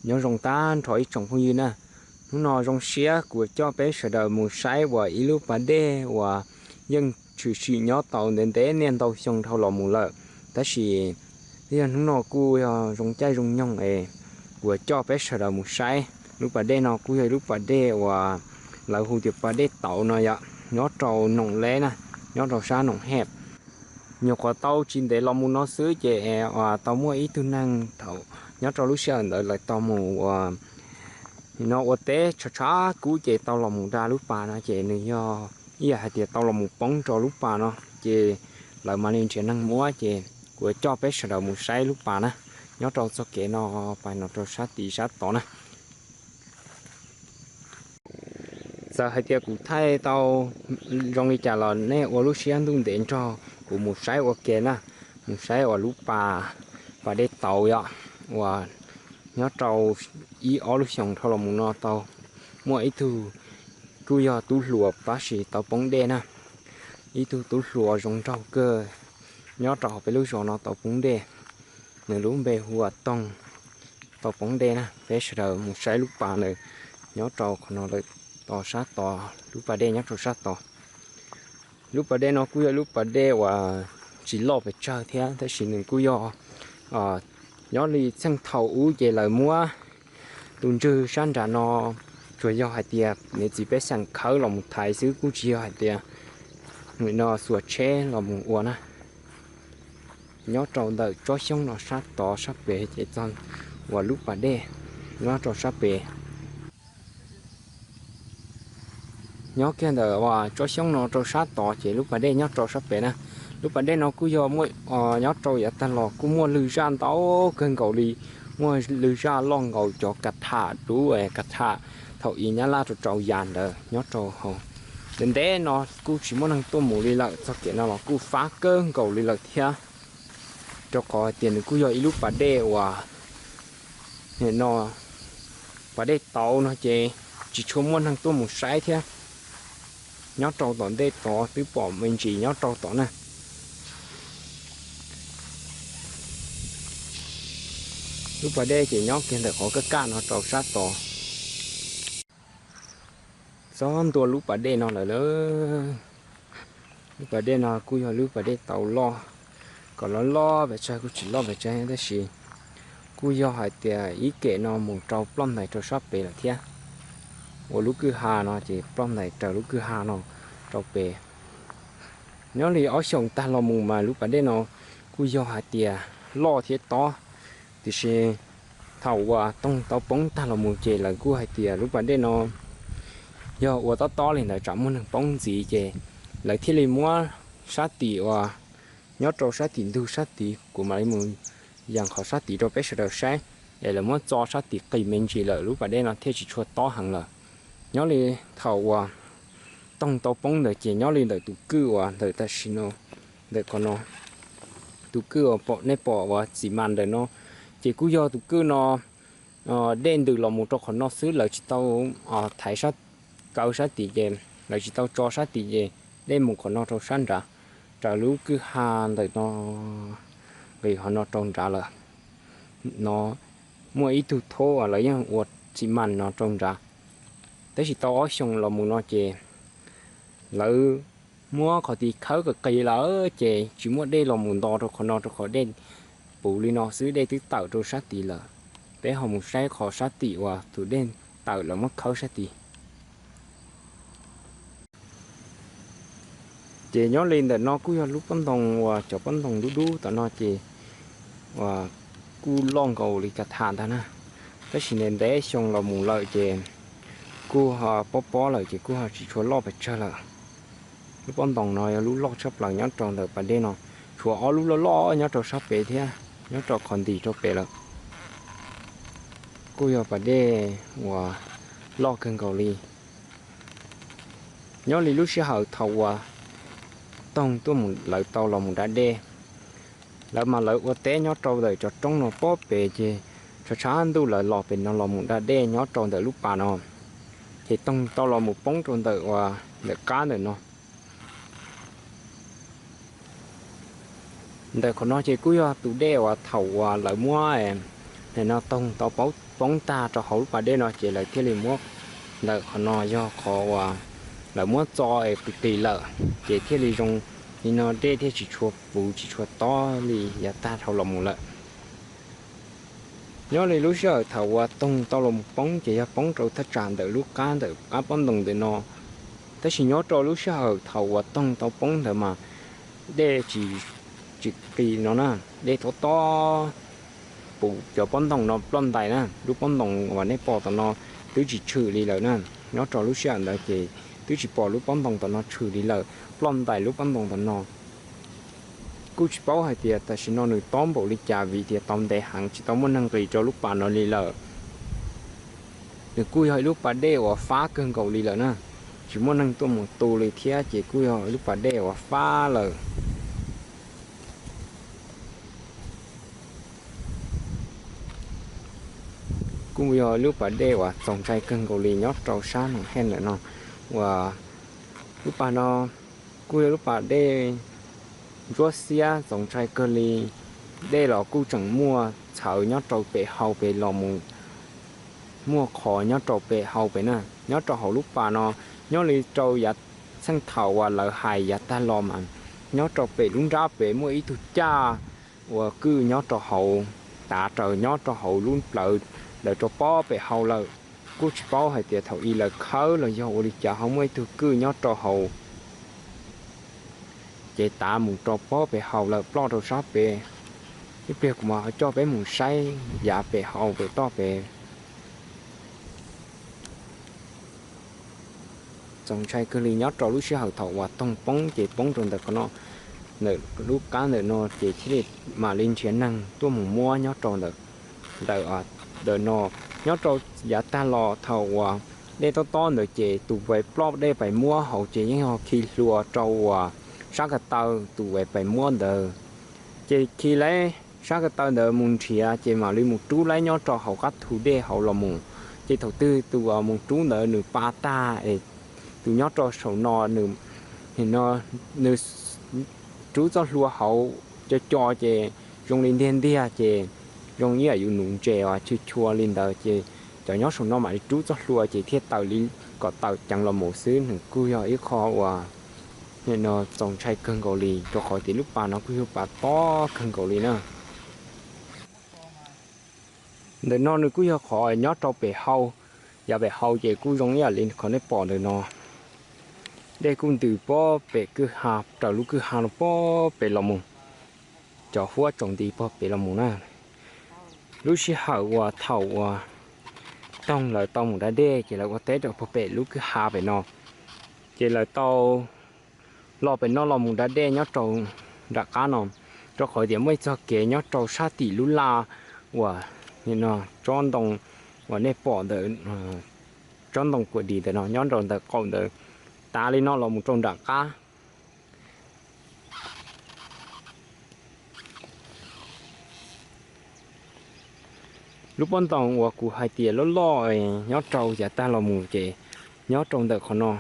Nyob zoo tag nrho ib tsoom phooj ywg na, hnub no zoo siab kuv coj peb sawv daws mus saib uas ib lub pas dej uas yeej tshwm sim nyob tau ntev ntev niaj ntau xyoo dhau los mus lawm, tab sis yog hnub no kuj yog zoo caij zoo nyoog es kuv coj peb sawv daws mus saib. Lub pas dej no kuj yog ib lub pas dej uas lawv hu tias pas dej tauv no yom, nyob rau Noom Leb na, nyob rau sab Noom Hej. Nyuam qhuav tau tsis ntev los mus no xwb ces tau muaj ib tug neeg thaum nyob rau lub sij hawm ntawd lawv tau mus ua, no ua teb tshav tshav kub ces tau los mus da lub pas no ces nws yog ib yam hais tias tau los mus poob rau lub pas no, ces lawv mam li nrhiav neeg muab ces kuv coj peb sawv daws mus saib lub pas na, nyob rau txoj kev no, pas no rau sab tid sab tod na. Txawm hais tias kuv thaij tau zoo li cas los nej ua lub siab ntuj ntev nrog kuv mus saib ua ke na, mus saib uas lub pas, pas dej tauv yom, uas nyob rau ib ob lub xyoos dhau los mus no tau muaj ib tug kuj yog tub hluas tab sis tau poob dej na, ib tug tub hluas zoo nraug kawg nyob rau hauv peb lub zos no tau poob dej, nws lub npe hu ua Toog, tau poob dej na. Peb sawv daws mus saib lub pas nws nyob rau qhov no lawm, tos sab tod, lub pas dej nyob rau sab tod. Lub pas dej no kuj yog lub pas dej uas tsis loj pes tsawg thiab tab sis nws kuj yog nyob li txheej thaum ub ces lawv muab tus ntswg sab nram no tsuas yog hais tias niam txiv pej xeem khawb los mus thaiv xwb, kuj tsis yog hais tias no xuas tsheb los mus ua na. Nyob rau ntawm tsob xyoob no sab tod sab pem ces txog uas lub pas dej nyob rau sab pem. Nyob kiag ntawm uas tsob xyoob no rau sab tod ces lub pas dej nyob rau sab pem na. Lub pas dej no kuj yog muaj, nyob rau yav tag los kuj muaj lwg zaj ntau kawg nkaus li, muaj lwg zaj loj nkaus cov ka tham dub ka tham thaum i Nyab Laj rau rau yas ntawd nyob rau hauv. Ntev ntev no kuj tsis muaj neeg tuaj mus li lawm, txoj kev no los kuj fab kawg nkaus li lawm thiab, rau qhov hais tias nws kuj yog ib lub pas dej uas no, pas dej tauv no ces tsis tshua muaj neeg tuaj mus saib thiab. Nyob rau tom ntej tod twb pom me ntsis nyob rau tod na. Lub pas dej ces nyob kiag ntawm qhov kaj kaj no rau sab tod. Txog ntua lub pas dej no lawm lauj. Lub pas dej no kuj yog lub pas dej tauv loj, kom loj loj pes tsawg kuj tsis loj pes tsawg tab sis kuj yog hais tias ib kem no mus rau ploj ntais rau sab pem lawm thiab. Ua lub kwj ha no ces ploj ntais raws lub kwj ha no rau pem. Nyob li ob xyoos tag los mus mas lub pas dej no kuj yog hais tias loj thiab tob, tiam sis thaum uas Toog tau poob tag los mus ces lawv kuj hais tias lub pas dej no yog ua tob tob li ntawd tsam muaj neeg poob ntxiv ces lawv thiaj li muab sab tim uas nyob rau sab tim ntug sab tid, kuv mam li mus yees qhov sab tid rau peb sawv daws saib, es lawv muab txo sab tim qis me ntsis lawm lub pas dej no thiaj tsis tshua tob heev lawm. Nyob li thaum uas Toog tau poob ntawd ces nyob li ntawm tus kwj uas ntawm tam sim no, ntawm qhov no, tus kwj uas pom nej pom uas txim mas ntawm no, ces kuj yog tus kwj no dej ntws los mus rau qhov no xwb, lawv tsis tau thaiv sab, kaw sab tid ces lawv tsis tau tso sab tid ces dej mus qhov no rau sab nrad, raws lub kwj ha ntawm no nqis qhov no rau nrad lawm. No muaj ib tug thob uas lawv yeej ua txim mas no rau nrad, tab sis tau ob xyoos los mus no ces lawv muab qhov tid khawb qis qis lawm ces tsis muaj dej los mus nto rau qhov no rau qhov dej puv li no xwb, dej twb tawm rau sab tid lawm. Peb ho mus saib qhov sab tim uas tus dej tawm lawv muab khawb sab tid. Ces nyob li ntawm no kuj yog lub pob ntoo uas cov pob ntoo dub dub tom no ces uas kuj loj nkaus li ka tham ntag na, tab sis ntev ntev xyoo los mus lawm ces kuj ho pob pob lawm ces kuj ho tsis tshua loj pes tsawg lawm. Lub pob ntoo no yog lub loj tshaj plaws nyob rau ntawm pas dej no, tshuav ob lub loj loj nyob rau sab pem thiab, nyob rau qhov ntis rau pem lawm. Kuj yog pas dej uas loj kawg nkaus li. Nyob li lub sij hawm thaum uas Toog tuaj mus lawv tau los mus da dej, lawv mas lawv ua teb nyob rau ntawm cov roob no pob pem ces tshav tshav ntuj lawv los pem no los mus da dej nyob rau ntawm lub pas no, ces Toog tau los mus poob rau ntawm uas ntawm qab ntawm no. Ntawm qhov no ces kuj yog tus dej uas thaum uas lawv muab no toog tau poob tag rau hauv lub pas dej no ces lawv thiaj li muab, ntawm qhov no yog qhov uas lawv muab txo es qis qis lawm, ces thiaj li zoo li no, dej thiaj tsis tshua puv tsis tshua tob li yav tag dhau los mus lawm. Nyob li lub sij hawm thaum uas toog tau los poob ces yog poob rau thaj tsam ntawm lub qab, ntawm qab pob ntoo ntawm no. Tab sis nyob rau lub sij hawm thaum uas toog tau poob ntawd mas dej tsis, tsis qis no na, dej tob tob puv cov pob ntoo no ploj ntais na. Lub pob ntoo uas nej pom tom no twb tsis tshwm li lawm na. Nyob rau lub sij hawm ntawd ces twb tsis pom lub pob ntoo tom no tshwm li lawm, ploj ntais lub pob ntoo tom no. Kuj tsis paub hais tias tam sim no nws tob npaum li cas vim tias tau ntev heev tsis tau muaj neeg nqis rau lub pas no li lawm. Nws kuj yog ib lub pas dej uas fab kawg nkaus li lawm na, tsis muaj neeg tuaj mus tu li thiab ces kuj yog ib lub pas dej uas fab lawm. Kuj yog lub pas dej uas txaus ntshai kawg nkaus li nyob rau sab Noom Hej ntawm no, uas lub pas no kuj yog lub pas dej ntsuab xiab txaus ntshai kawg li. Dej los kuj tseem muaj txhawv nyob rau pem hau pem los mus, muaj qhov nyob rau pem hau pem na. Nyob rau hauv lub pas no, nyob li rau yav txheej thaum uas lawv hais yav tag los mas nyob rau pem lub nrab pem muaj ib tug caj uas kwj nyob rau hauv, tav raws nyob rau hauv lub plawv ntawd rau pob pem hau lawm. Kuj tsis paub hais tias thaum i lawv khawb los yog ua li cas ho muaj ib tug kwj nyob rau hauv, ces tav mus rau pob pem hau lawm ploj rau sab pem. Ib pliag kuv mam ho coj peb mus saib yav pem hau pem toj pem. Txaus ntshai kawg li nyob rau lub sij hawm thaum uas toog poob ces poob rau ntawm qhov no, ntawm lub qab ntawm no ces thiaj li mam li nrhiav neeg tuaj mus muab nyob rau ntawm, ntawm, ntawm no. Nyob rau yav tag los thaum uas dej tob tob ntawd ces tus uas ploj dej pais muab hauv ces yeej ho khi hlua rau uas sab ko taw, tus uas pais muab ntawd ces khi laib sab ko taw ntawd mus nrhiav ces mam li mus rub laib nyob rau hauv qab thu dej hauv los mus. Ces thaum twg tus uas mus rub ntawd nws pa tag es tus nyob rau saum no nws, nws rub txoj hlua hauv co co ces zoo li ntiag ntiag ces zoo ib yam yus nuv ntses uas chua chua li ntawd ces cov nyob saum no mam li rub txoj hlua ces thiaj tawm li kom tawm ceev los mus xwb. Nws kuj yog ib qho uas txaus ntshai kawg nkaus li rau qhov tias lub pas no kuj yog pas tob kawg nkaus li na. Ntawm no nws kuj yog qhov nyob rau pem hau, yav pem hau ces kuj zoo ib yam li qhov nej pom ntawm no. Dej kuj ntws pob pem kwj ha, raws lub kwj ha no pob pem los mus, cov huab tsaus nti pob pem los mus na. Lub sij hawm uas thaum uas toog lawv tau mus da dej ces lawv ua teb rau pob pem lub kwj ha pem no, ces lawv tau los pem no los mus da dej nyob rau nram qab no, rau qhov tias muaj ib txoj kev nyob rau sab tim lub laj uas tsob ntoo uas nej pom ntawm tsob ntoo kuam dis ntawm no nyob rau ntawm qaum ntawd, tav li no los mus rau nram qab. Lub pob ntoo uas kuv hais tias loj loj nyob rau yav tag los mus ces nyob rau ntawm qhov no.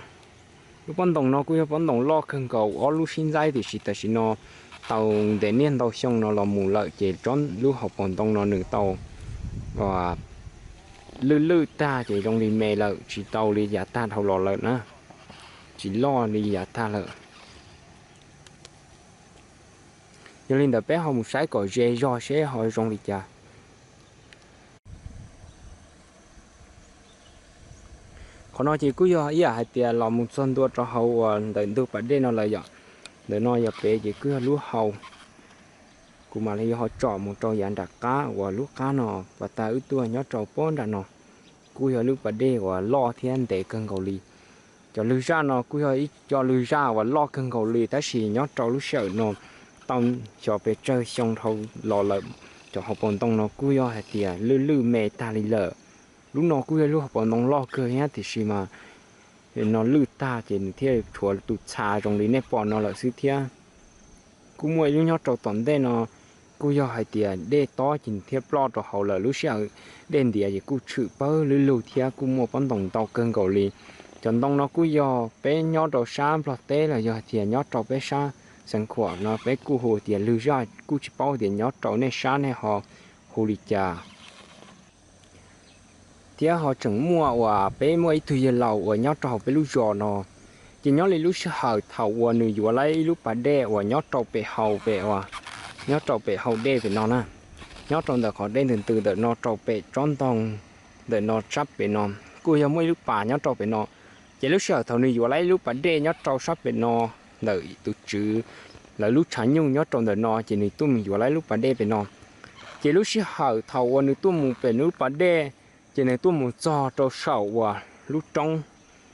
Lub pob ntoo no kuj yog pob ntoo loj kawg nkaus ob lub sib ntxaib tiam sis tam sim no tau ntev niaj ntau xyoo no los mus lawm ces lub hauv paus ntoo no nws tau lwj lwj tag ces zoo li me lawm tsis tau li yav tag dhau los lawm na, tsis loj li yav tag lawm. Yog li ntawd peb ho mus saib kom ze zog seb ho zoo li cas. Qhov no ces kuj yog ib yam hais tias los mus txog ntua rau hauv uas ntawm ntug pas dej no lawm yom. Ntawm no yog pem ces kuj yog lub hau. Kuv mam li yuav ho tsom mus rau yav nram qab uas lub qab no, pas tag wb tuaj nyob rau pob nram no. Kuj yog lub pas dej uas loj thiab ntev kawg nkaus li. Cov lwg zaj no kuj yog ib co lwg zaj uas loj kawg nkaus li tab sis nyob rau lub sij hawm no tau xyov pes tsawg xyoo dhau los lawm, cov hauv paus ntoo no kuj yog hais tias lwj lwj me tag li lawm. Lub no kuj yog lub hauv paus ntoo loj kawg thiab tiam sis mas no lwj tag ces nws thiaj tshuav tus txha zoo li nej pom no lawm xwb thiab. Kuj muaj ib lub nyob rau tom ntej no, kuj yog hais tias dej tob ces nws thiaj ploj rau hauv lawm, lub sij hawm dej ntiav ces kuj tshwm pawg lug lug thiab kuj muaj pob ntoo ntau kawg nkaus li. Cov ntoo no kuj yog peb nyob rau sab Nplog teb los yog hais tias nyob rau peb sab Xeev Khuam no peb kuj hu tias lwg zaj, kuj tsis paub tias nyob rau nej sab nej ho hu li cas. thiab ho tseem muaj uas peb muaj ib tug yawg laus uas nyob rau hauv peb lub zos no. Ces nyob li lub sij hawm thaum uas nws yuav lawm ib lub pas dej uas nyob rau pem hau pem uas nyob rau pem hau dej pem no na, nyob rau ntawm qhov dej ntws ntws ntawm no rau pem tsob ntoo ntawm no sab pem no, kuj yog muaj ib lub pas nyob rau pem no. Ces lub sij hawm thaum nws yuav lawm ib lub pas dej nyob rau sab pem no, ntawm tus tswv lawv lub tshav nyuj nyob rau ntawm no, ces nws tuaj mus yuav lawm ib lub pas dej pem no. Ces lub sij hawm thaum uas nws tuaj mus pem nws lub pas dej, ces nws tuaj mus txog rau saum uas lub roob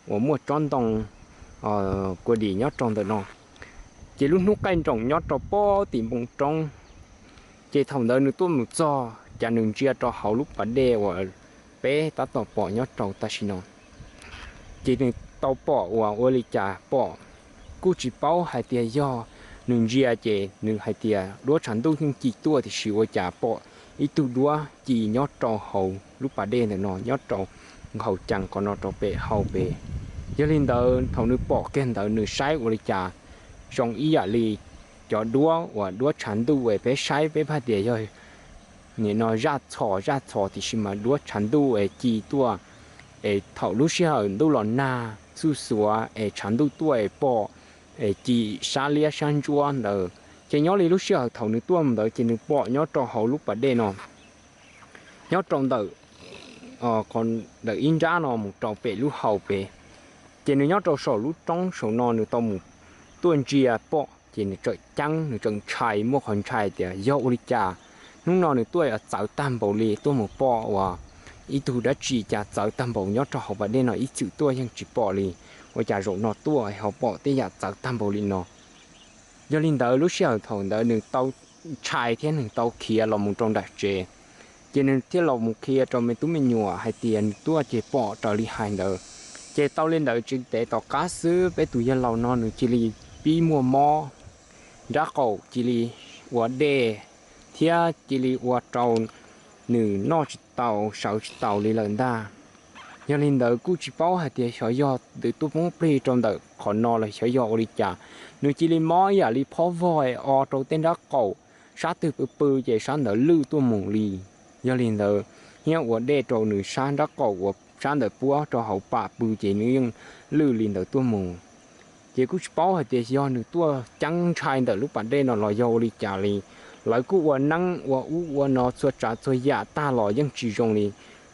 uas muaj tsob ntoo kua dim nyob rau ntawm no. Ces lub hnub qaij nroos nyob rau pem tim npoo roob. Ces thaum ntawd nws tuaj mus txog, cas nws ntsia rau hauv lub pas dej uas peb tab tom pom nyob rau tam sim no. Ces nws tau pom uas ua li cas pom, kuj tsis paub hais tias yog, nws ntsia ces nws hais tias duab tshav ntuj yeej ci tuaj, tiam sis ua cas pom ib tug duab ci nyob rau hauv lub pas dej ntawm no, nyob rau nkhaus cas qhov no rau pem hau pem. Yog li ntawd thaum nws pom kiag ntawd nws saib ua li cas zoo ib yam li cov duab uas duab tshav ntuj es peb saib peb pheej tias yog nim no zaj txhos zaj txhos, tiam sis mas duab tshav ntuj es ci tuaj, es thaum lub sij hawm ntuj los nag xuj xuav es tshav ntuj tuaj es pom, es ci sab liab sab ntsuab ntawd. Ces nyob li lub sij hawm thaum nws tuaj ntawd ces nws pom nyob rau hauv lub pas dej no, nyob rau ntawm ntawm ib nrab no mus rau pem lub hau pem. Ces nws nyob rau saum lub roob saum no nws tau mus tuaj ntsia pom ces nws tseem ceeb, nws tseem ntshai, muaj qhov ntshai tias yog ua li cas hnub no nws tuaj txawv tag npaum li, tuaj mus pom uas ib tug dab tsi cas txawv tag npaum nyob rau hauv pas dej no, ib txwm tuaj yeej tsis pom li, ua cas zaum no tuaj ho pom tej yam txawv tag npaum li no. Yog li ntawd lub sij hawm thaum ntawd nws tau ntshai thiab nws tau khiav los mus rau nram tsev. Ces nws thiaj los mus qhia rau me tub me nyuam hais tias nws tuaj ces pom raws li hais ntawd. Ces tau li ntawd tsis ntev tom qab xwb peb tus yawg laus no nws cia li pib muaj mob, nrab qaum cia li ua dej thiab cia li ua rau nws noj tsis tau sawv tsis taus li lawm ntag. Yog li ntawd kuj tsis paub hais tias xyov yog nws tuaj poob plig rau ntawm qhov no los xyov yog ua li cas, nws cia li mob ib yam li phob vog es o rau tej nrab qaum, sab twg pw pw ces sab ntawd lwj tuaj mus li. Yog li ntawd, thiab ua dej rau nws sab nrab qaum uas sab ntawd puab rau hauv pam pw ces nws yeej lwj li ntawd tuaj mus. Ces kuj tsis paub hais tias yog nws tuaj ceeb ntshai ntawm lub pas dej no los yog ua li cas li. Lawv kuj ua neeb ua ub ua no txhua tsav txhua yam tag los yeej tsis zoo li.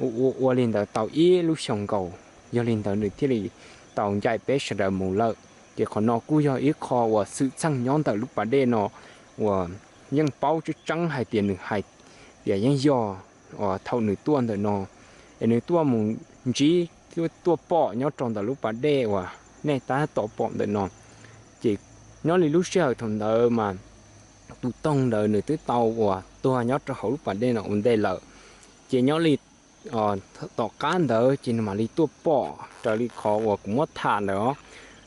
Ua ua ua li ntawd tau ib lub xyoo nkaus, yog li ntawd nws thiaj li tau ncaim peb sawv daws mus lawm. Ces qhov no kuj yog ib qho uas xwm txheej nyob ntawm lub pas dej no uas yeej paub tseeb tseeb hais tias nws hais tias yeej yog uas thaum nws tuaj ntawm no, es nws tuaj mus ntsib, tuaj pom nyob rau ntawm lub pas dej uas nej tab tom pom ntawm no. Ces nyob li lub sij hawm thaum ntawd mas tus toog ntawd nws twb tau uas tuag nyob rau hauv lub pas dej no ua ntej lawm. Ces nyob li tom qab ntawd ces nws mam li tuaj pom raws li qhov uas kuv muab tham ntawd,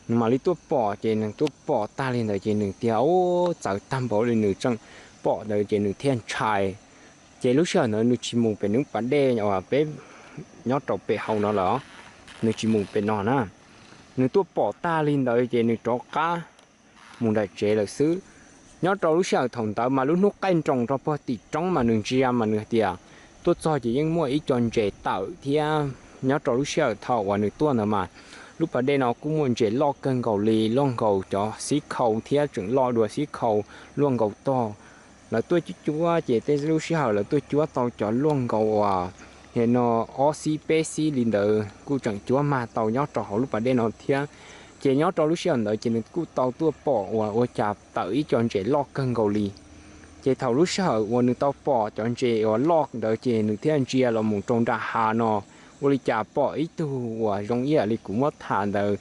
nws mam li tuaj pom ces nws tuaj pom tag li ntawd ces nws tias ub txawv tag npaum li nws tseem pom ntawd ces nws thiaj ntshai. Ces lub sij hawm ntawd nws tsis mus pem nws pas dej uas peb nyob rau pem hau no lawm, nws tsis mus pem no na. Nws tuaj pom tag li ntawd ces nws rov qab mus nram tsev lawm xwb. Nyob rau lub sij hawm thaum ntawd mas lub hnub qaij nroos rau pem tim roob mas nws ntsia mas nws hais tias tuaj txog ces yeej muaj ib co ntses tawm thiab. Nyob rau lub sij hawm thaum uas nws tuaj ntawd mas lub pas dej no kuj muaj ntses loj kawg nkaus li, loj nkaus cov xib khau thiab tseem loj dua xib khau, luaj nkaus tog. Lawv tuaj cuab cuab ces tej lub sij hawm lawv tuaj cuab tau cov luaj nkaus uas no ob xib peb xib li ntawd kuj tseem cuab mag tau nyob rau hauv lub pas dej no thiab. Ces nyob rau lub sij hawm ntawd ces nws kuj tau tuaj pom uas ua cas tawm ib co ntses loj kawg nkaus li. Ces thaum lub sij hawm uas nws tau pom cov ntses uas loj ntawd ces nws thiaj ntsia los mus rau nram hav no, ua li cas pom ib tug uas zoo ib yam li kuv muab tham ntawd,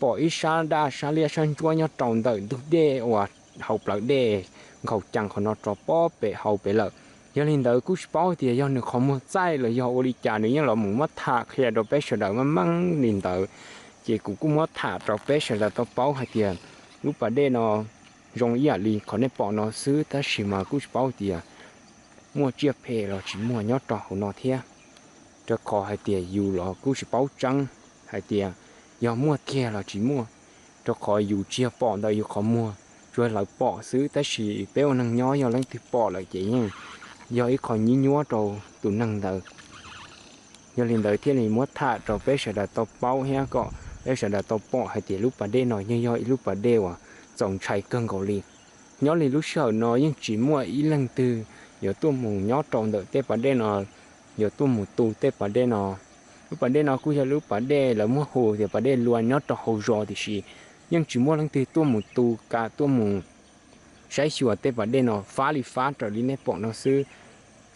pom ib sab daj sab liab sab ntsuab nyob rau ntawm ntug dej uas hauv plawv dej nkhaus cas qhov no rau pem hau pem lawm. Yog li ntawd kuj tsis paub tias yog nws qhov muag txaij los yog ua li cas nws yeej los mus muab tham qhia rau peb sawv daws meej meej li ntawd. Ces kuv kuj muab tham rau peb sawv daws tau paub hais tias lub pas dej no zoo ib yam li qhov nej pom no xwb tab sis mas kuj tsis paub tias muaj tsiaj phem los tsis muaj nyob rau hauv no thiab. Rau qhov hais tias yus los kuj tsis paub tseeb hais tias yog muaj tiag los tsis muaj, rau qhov yus tsis yog pom ntawm yus qhov muag, tsuas lawv pom xwb tab sis peb ua neeg nyob yog leej twg pom lawm ces yeej yog ib qho nyib nyuab rau tus neeg ntawd. Yog li ntawd thiaj li muab tham rau peb sawv daws tau paub thiab kom peb sawv daws tau pom hais tias lub pas dej no yeej yog ib lub pas dej uas txaus ntshai kawg nkaus li. Nyob li lub sij hawm no yeej tsis muaj ib leej twg yuav tuaj mus nyob rau ntawm tej pas dej no, yuav tuaj mus tu tej pas dej no. Lub pas dej no kuj yog lub pas dej lawv muab hu tias pas dej lua nyob rau hauv zos, tiam sis yeej tsis muaj leej twg tuaj mus tu, kam tuaj mus saib xyuas tej pas dej no, fab li fab raws li nej pom no xwb.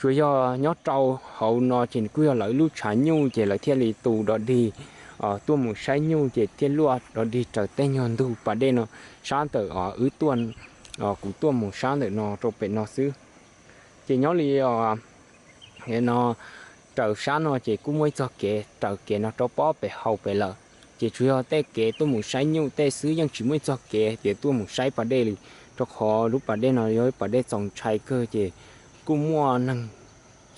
Tsuas yog nyob rau hauv no ces kuj yog lawv lub tshav nyuj ces lawv thiaj li tu dog dig tuaj mus saib nyuj ces thiaj luaj dog dig raws tej nyuag ntug pas dej no, sab ntawm wb tuaj, kuv tuaj mus sab ntawm no rau pem no xwb. Ces nyob li no raws sab no ces kuj muaj ib txoj kev raws kev no rau pob pem hauv pem lawm. Ces tsuas yog tej kev tuaj mus saib nyuj tej xwb, yeej tsis muaj ib txoj kev tias tuaj mus saib pas dej li, rau qhov lub pas dej no yog lub pas dej txaus ntshai kawg ces kuj muaj neeg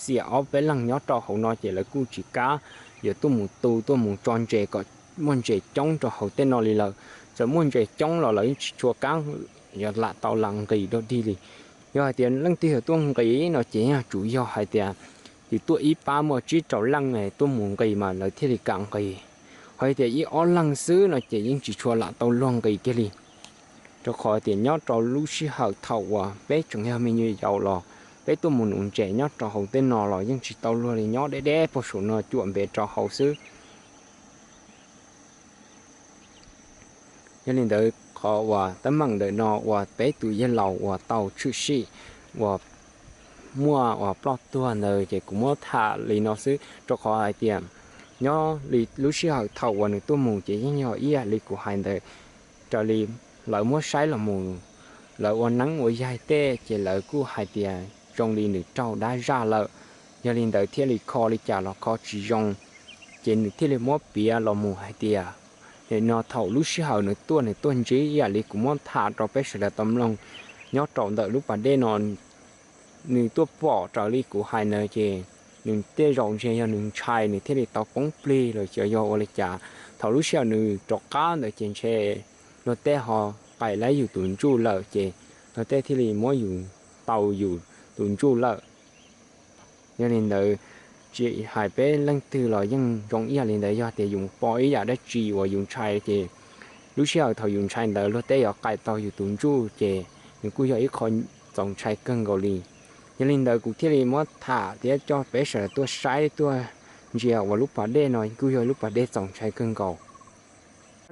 xiam ob peb leeg nyob rau hauv no ces lawv kuj tsis kam yuav tuaj mus tu, tuaj mus tso ntses kom muaj ntses coob rau hauv tej no li lawm. Txawm muaj ntses coob los lawv yeej tsis tshua kam yuav lam tau lam nqis dog dig li. Yog hais tias leej twg yuav tuaj nqis no ces yog tsuas yog hais tias yus tuaj ib pab muaj tsib rau leej tuaj mus nqis mas lawv thiaj li kam nqis. Ho yog tias ib ob leeg xwb no ces yeej tsis tshua lam tau luag nqis kiag li. Rau qhov tias nyob rau lub sij hawm thaum uas peb tseem yog me nyuam yaus los peb tuaj mus nuv ntses nyob rau hauv tej no los yeej tsis tau luag li, nyob deb deb puag saum no cuam npe rau hauv xwb. Yog li ntawd qhov uas teeb meem ntawm no uas peb tus yawg laus uas tau tshwm sim uas muaj uas ploj tuag ntawd ces kuv muab tham li no xwb, rau qhov hais tias nyob li lub sij hawm thaum uas nws tuaj mus ces yeej yog ib yam li kuv hais ntawd, raws li lawv muab saib los mus, lawv ua neeb ua yaig tej ces lawv kuj hais tias zoo li nws raug dab zaj lawm. Yog li ntawd thiaj li kho li cas los kho tsis zoo, ces nws thiaj li muab piav los mus hais tias, nim no thaum lub sij hawm nws tuaj, nws tuaj ntsib ib yam li kuv muab tham rau peb sawv daws tau mloog, nyob rau ntawm lub pas dej no nws tuaj pom raws li kuv hais ntawd ces nws tej zaum ntshe yog nws ntshai nws thiaj li tau poob plig los xyov yog ua li cas. Thaum lub sij hawm nws rov qab ntawd ces ntshe luag tej ho qaim laib yus tus ntsuj lawm ces luag tej thiaj li muab yus tau yus tus ntsuj lawm. Yog li ntawd, tsis hais peb leej twg los yeej zoo ib yam li ntawd, yog tias yus pom ib yam dab tsi uas yus ntshai ces lub sij hawm thaum yus ntshai ntawd luag tej yuav qaim tau yus tus ntsuj ces nws kuj yog ib qho txaus ntshai kawg nkaus li. Yog li ntawd kuv thiaj li muab tham thiab coj peb sawv daws tuaj saib tuaj ntsia uas lub pas dej no kuj yog lub pas dej txaus ntshai kawg nkaus.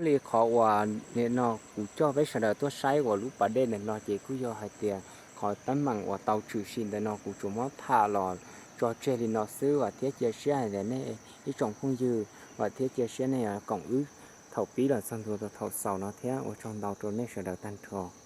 Li qhov uas nim no kuv coj peb sawv daws tuaj saib uas lub pas dej ntawm no ces kuj yog hais tias qhov teeb meem uas tau tshwm sim ntawm no kuv tsuas muab tham los tso tseg li no xwb, vam thiab cia siab hais tias nej ib tsoom phooj ywg, vam thiab cia siab nej koom wb thaum pib los txog ntua thaum xaus no thiab ua tsaug ntau rau nej sawv daws tag nrho.